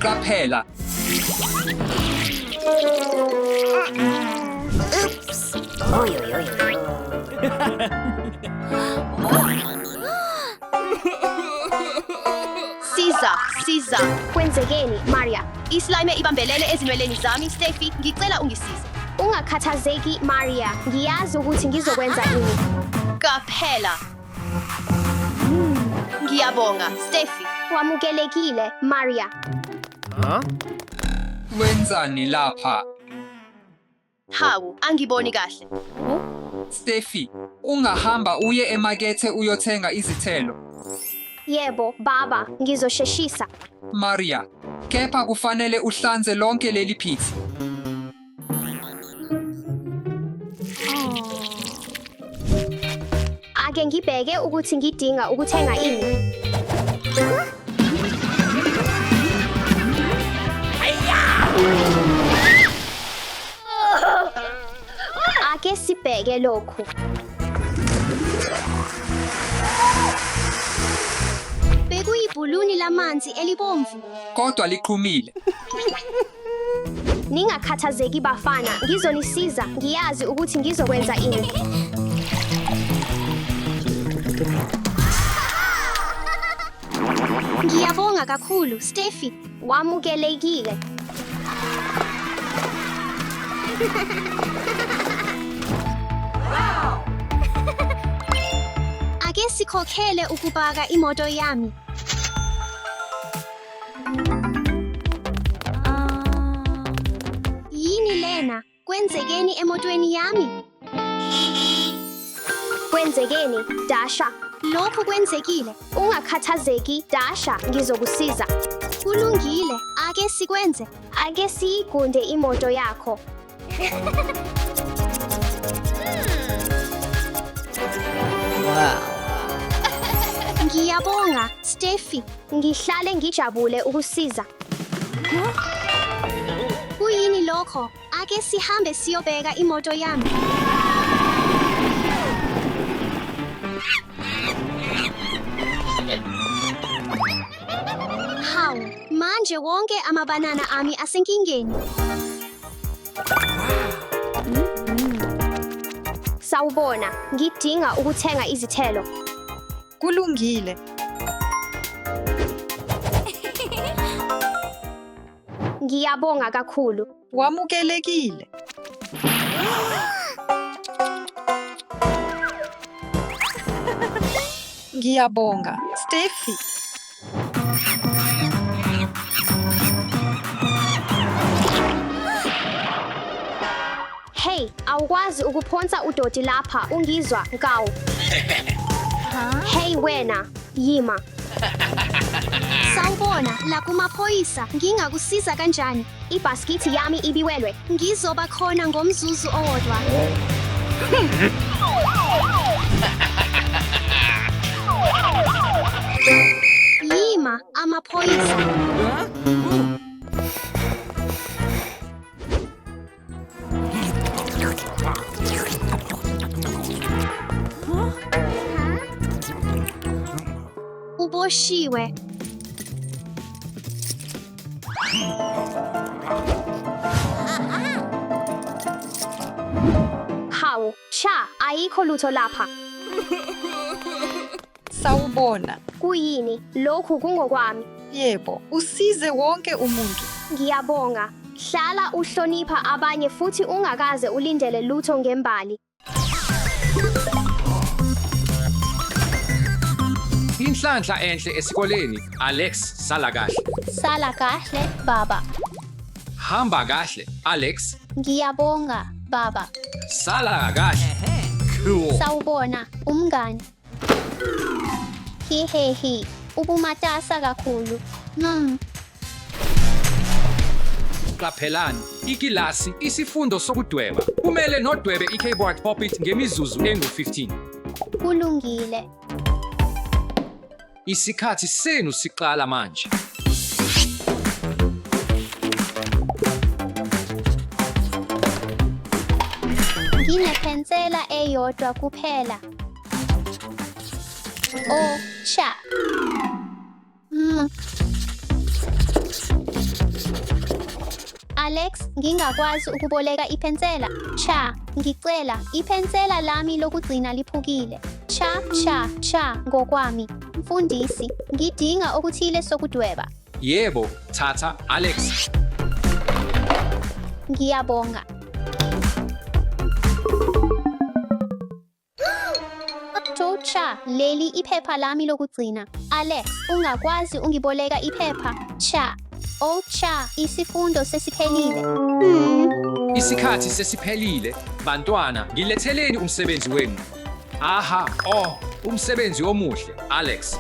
Qaphela. Siza, siza. Kwenzekeni, Maria? Islime ibambelele ezinweleni zami, Steffi. Ngicela ungisize. Ungakhathazeki, Maria. Ngiyazi ukuthi ngizokwenza ini. Qaphela. Ngiyabonga, Steffi. Wamukelekile, Maria. Wenzani lapha? Hawu, angiboni kahle. Steffi, ungahamba uye emakethe uyothenga izithelo. Yebo, baba, ngizosheshisa. Maria, kepha kufanele uhlanze lonke leli phithi. Ake ngibheke ukuthi ngidinga ukuthenga ini. Ake sibheke lokhu. Bekuyibhuluni lamanzi elibomvu. Kodwa liqhumile. Ningakhathazeki bafana, ngizonisiza. Ngiyazi ukuthi ngizokwenza ini. Ngiyabonga kakhulu, Steffi. Wamukelekile. Ake sikhokhele ukupaka imoto yami. Yini lena? Kwenzekeni emotweni yami? Kwenzekeni, Dasha? Lokhu kwenzekile. Ungakhathazeki, Dasha, ngizokusiza. Kulungile, ake sikwenze. Ake siyigunde imoto yakho. Ngiyabonga, Steffi. Ngihlale ngijabule ukusiza. Kuyini lokho? Ake sihambe siyobheka imoto yami. Hawu, manje wonke amabanana ami asenkingeni. Sawubona, ngidinga ukuthenga izithelo. Kulungile. Ngiyabonga kakhulu. Wamukelekile. Ngiyabonga, Steffi. Hey, awukwazi ukuphonsa udoti lapha, ungizwa, Nkawu. Hey wena, yima. Sawubona, la kumaphoyisa, ngingakusiza kanjani? Ibhaskithi yami ibiwelwe. Ngizoba khona ngomzuzu owodwa. Yima, amaphoyisa. Uboshiwe. Hawu, cha, ayikho lutho lapha. Sawubona. Kuyini? Lokhu kungokwami. Yebo, usize wonke umuntu. Ngiyabonga. Hlala uhlonipha abanye futhi ungakaze ulindele lutho ngembali. Inhlanhla enhle esikoleni, Alex, sala kahle. Sala kahle, baba. Hamba kahle, Alex, Ngiyabonga, baba. sala kahle. Cool. Sawubona, umngani. Hehehe, ubumatasa kakhulu. Qaphelani, ikilasi isifundo sokudweba. Kumele nodwebe i-keyboard pop-it ngemizuzu engu-15. Kulungile. Isikhathi senu siqala manje. Nginepensela eyodwa kuphela. Oh, cha. Alex, ngingakwazi ukuboleka ipensela? Cha, ngicela, ipensela lami lokugcina liphukile. Cha, cha, cha, ngokwami. Mfundisi, ngidinga okuthile sokudweba. Yebo, thatha, Alex. Ngiyabonga. Cha, leli iphepha lami lokugcina. Alex, ungakwazi ungiboleka iphepha? Cha. Oh cha, isifundo sesiphelile. Isikhathi sesiphelile. Bantwana, ngiletheleni umsebenzi wenu. Aha, oh, umsebenzi omuhle, Alex.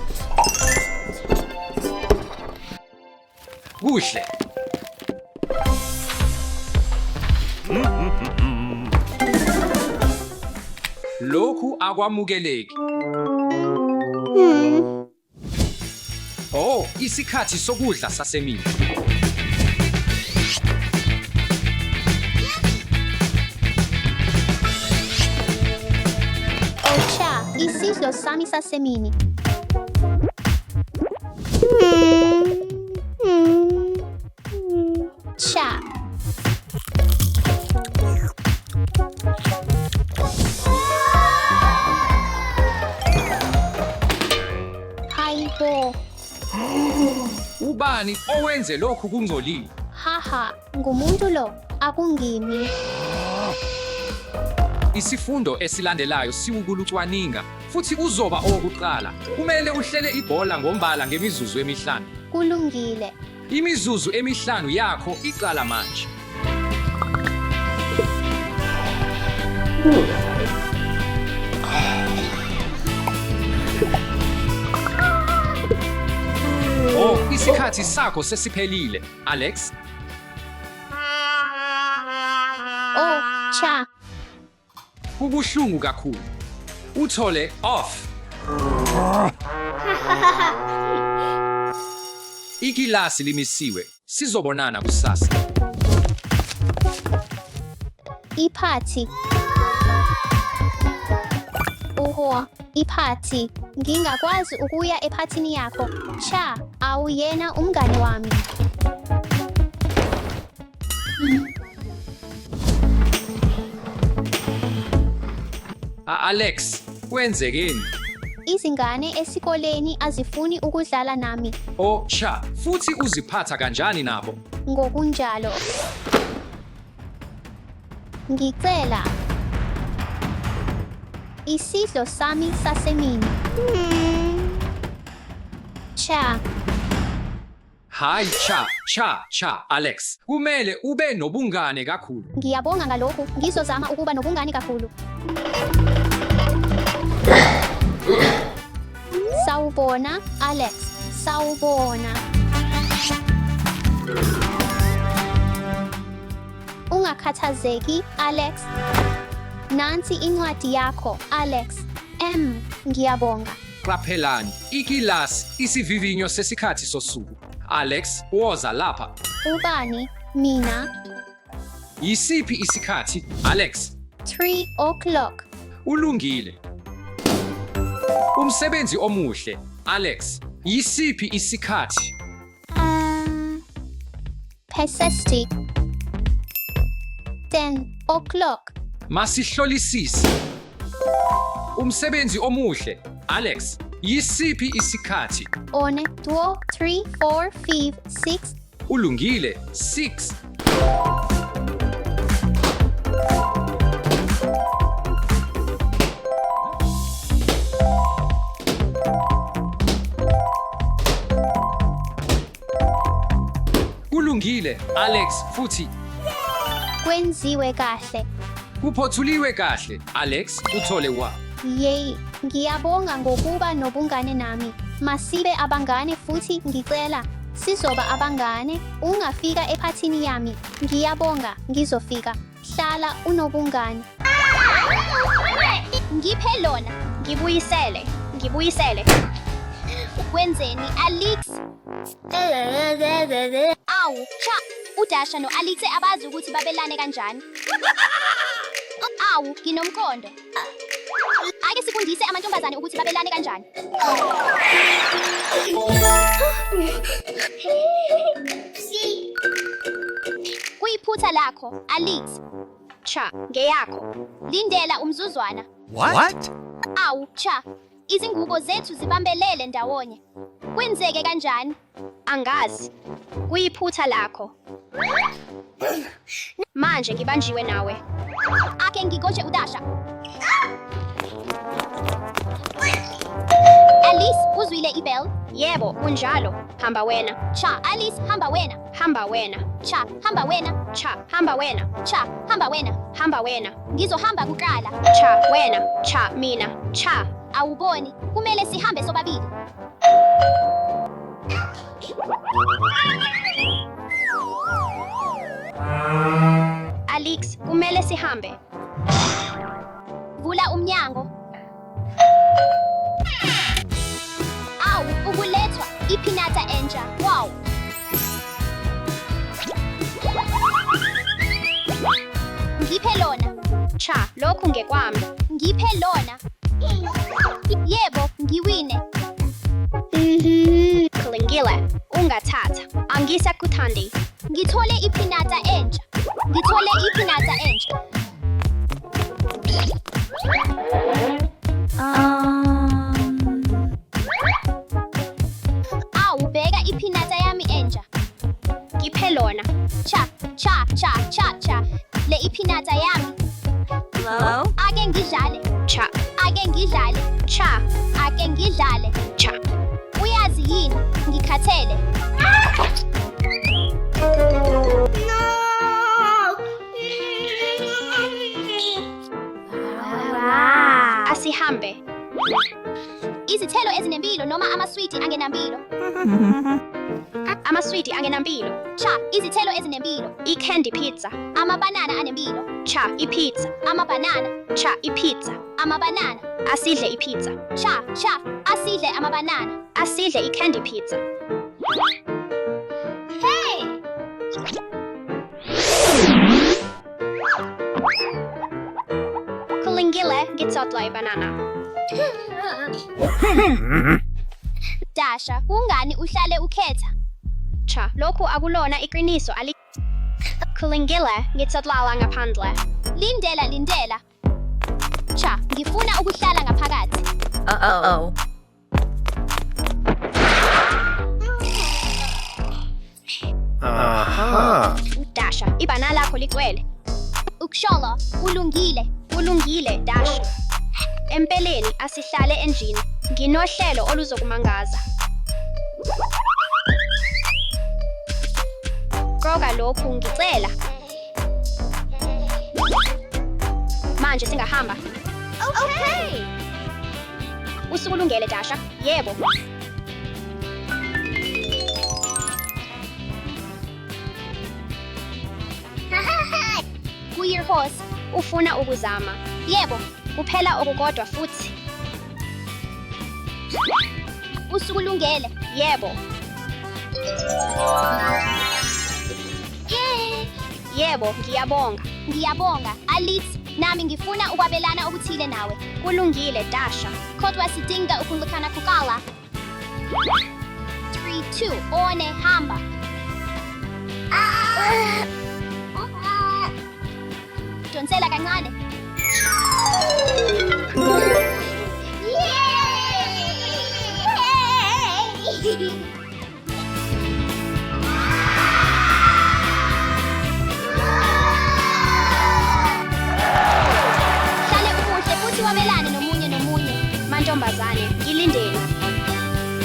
Kuhle. Lokhu akwamukeleki. Oh, isikhathi sokudla sasemini. Oh cha, isidlo sami sasemini. Cha. Hayi bo. Ubani owenze lokhu kungcolile? Haha, ngumuntu lo, akungimi. Isifundo esilandelayo siwukulucwaninga futhi uzoba owokuqala. Kumele uhlele ibhola ngombala ngemizuzu emihlanu. Kulungile. Imizuzu emihlanu yakho iqala manje. Oh, isikhathi sakho sesiphelile, Alex. Oh, cha. Kubuhlungu kakhulu. Uthole off. Ikilasi limisiwe. Sizobonana kusasa. Iphathi. Uho, iphathi. Ngingakwazi ukuya ephathini yakho. Cha, awuyena umngane wami. Alex, kwenzekeni? Izingane esikoleni azifuni ukudlala nami. Oh, cha, futhi uziphatha kanjani nabo? Ngokunjalo. Ngicela. Isidlo sami sasemini. Cha. Hayi cha, cha, cha, Alex. Kumele ube nobungane kakhulu. Ngiyabonga ngalokhu. Ngizozama ukuba nobungane kakhulu. Sawubona, Alex. Sawubona. Ungakhathazeki, Alex. Nansi incwadi yakho, Alex. M, ngiyabonga. Qaphelani, ikilasi isivivinyo sesikhathi sosuku. Alex, woza lapha. Ubani? Mina. Yisiphi isikhathi, Alex? 3 o'clock. Ulungile. Umsebenzi omuhle, Alex. Yisiphi isikhathi? Past 10 o'clock. Masihlolisise. Umsebenzi omuhle, Alex. Yisiphi isikhathi? 1, 2, 3, 4, 5, 6. Ulungile, 6. Kulungile, Alex, futhi Kwenziwe kahle. kuphothuliwe kahle. Alex, uthole wa. Yey, ngiyabonga ngokuba nobungane nami. Masibe abangane futhi ngicela. Sizoba abangane. Ungafika ephathini yami. Ngiyabonga, ngizofika. Hlala unobungane. Ngiphe lona. Ngibuyisele. Ngibuyisele. Wenzeni, Alex? Awu, cha. uDasha no-Alex abazi ukuthi babelane kanjani. Awu, nginomqondo. Ake sifundise amantombazane ukuthi babelane kanjani. Kuyiphutha. Kuyiphutha lakho, Alex. Cha, ngeyakho. Lindela umzuzwana. What? Awu, cha. Izingubo zethu zibambelele ndawonye. Kwenzeke kanjani? Angazi. Kuyiphutha lakho. Manje ngibanjiwe nawe. Ake ngigoshe uDasha. Alice, uzwile ibell? Yebo, kunjalo. Hamba wena. Cha, Alice, hamba wena. Hamba wena. Cha, hamba wena. Cha, hamba wena. Cha, hamba wena. Hamba wena. Ngizohamba kuqala. Cha, wena. Cha, mina. Cha. Awuboni, kumele sihambe sobabili. Alex, kumele sihambe. Vula umnyango. Awu, ukulethwa ipinata entsha. Wow. Ngiphe lona. Cha, lokhu ngekwami. Ngiphe lona. Yebo, ngiwine. Kulungile. Ungathatha. Angisakuthandi. Ngithole ipinata entsha. Ngithole ipinata entsha. Awu, bheka ipinata yami entsha. Ngiphe lona. Cha, cha, cha, cha, cha. Le ipinata yami. Ake ngidlale. Cha, Ake ngidlale. cha, Ake ngidlale. cha. Uyazi yini? Ngikhathele. Asihambe. Izithelo ezinempilo noma amaswidi angenampilo. Amaswidi angenampilo. Cha, izithelo ezinempilo. I-candy pizza. Amabanana anempilo. Cha, ipizza. Amabanana, Cha, ipizza. amabanana. Asidle ipizza. Cha, cha, asidle amabanana. Asidle i-candy pizza. Kulungile, ngitsotla ibanana. Dasha, kungani uhlale ukhetha? Cha, lokhu akulona iqiniso ali. Kulungile, ngitsotlala ngaphandle. Lindela, lindela. Cha, ngifuna ukuhlala ngaphakathi. Uh-oh. Aha. Dasha, ibana lakho ligcwele. Ukusholo, ulungile. Kulungile, Dasha. Empeleni asihlale endlini. Nginohlelo oluzokumangaza. Qoka lokhu ngicela. Manje singahamba. Okay. Usukulungele, Dasha? Yebo. Queer horse. Ufuna ukuzama. Yebo, Kuphela okukodwa futhi. usukulungele. Yebo. Yebo, ngiyabonga. Ngiyabonga, Alice. Nami ngifuna ukwabelana okuthile nawe. Kulungile, Dasha. Kodwa sidinga ukulukana kuqala. 3 2 1 hamba. Donsela kancane. Hlale umuhle futhi wabelane nomunye nomunye. Mantombazane, ngilindeni.